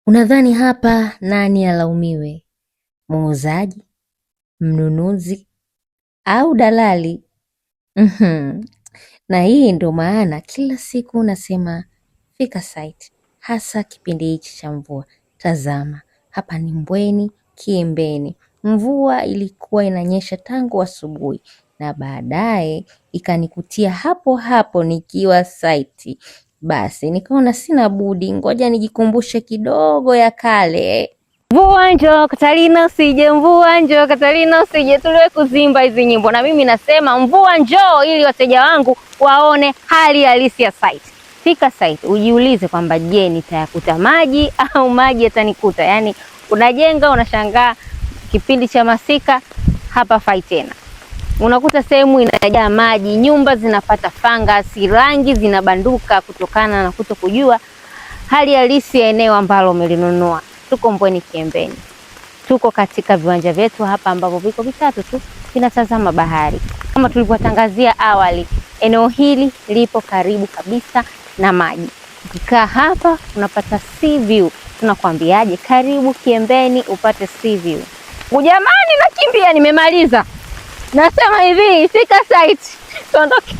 Unadhani hapa nani alaumiwe? Muuzaji, mnunuzi au dalali? Na hii ndo maana kila siku unasema fika site, hasa kipindi hichi cha mvua. Tazama, hapa ni Mbweni Kiembeni. Mvua ilikuwa inanyesha tangu asubuhi na baadaye ikanikutia hapo hapo nikiwa site. Basi nikaona sina budi, ngoja nijikumbushe kidogo ya kale. Mvua njoo Katalina usije, mvua njoo Katalina usije, tuliwe kuzimba hizi nyimbo, na mimi nasema mvua njoo, ili wateja wangu waone hali halisi ya site. Fika site ujiulize kwamba je, nitayakuta maji au maji yatanikuta? Yaani unajenga unashangaa, kipindi cha masika hapa fai tena, unakuta sehemu inajaa maji, nyumba zinapata fangasi, rangi zinabanduka kutokana na kuto kujua hali halisi ya eneo ambalo umelinunua. Tuko Mbweni Kiembeni, tuko katika viwanja vyetu hapa ambavyo viko vitatu tu vinatazama bahari. Kama tulivyotangazia awali, eneo hili lipo karibu kabisa na maji. Ukikaa hapa unapata sea view. Tunakwambiaje? Karibu Kiembeni upate sea view. Jamani, nakimbia, nimemaliza. Nasema hivi, fika site, tuondoke.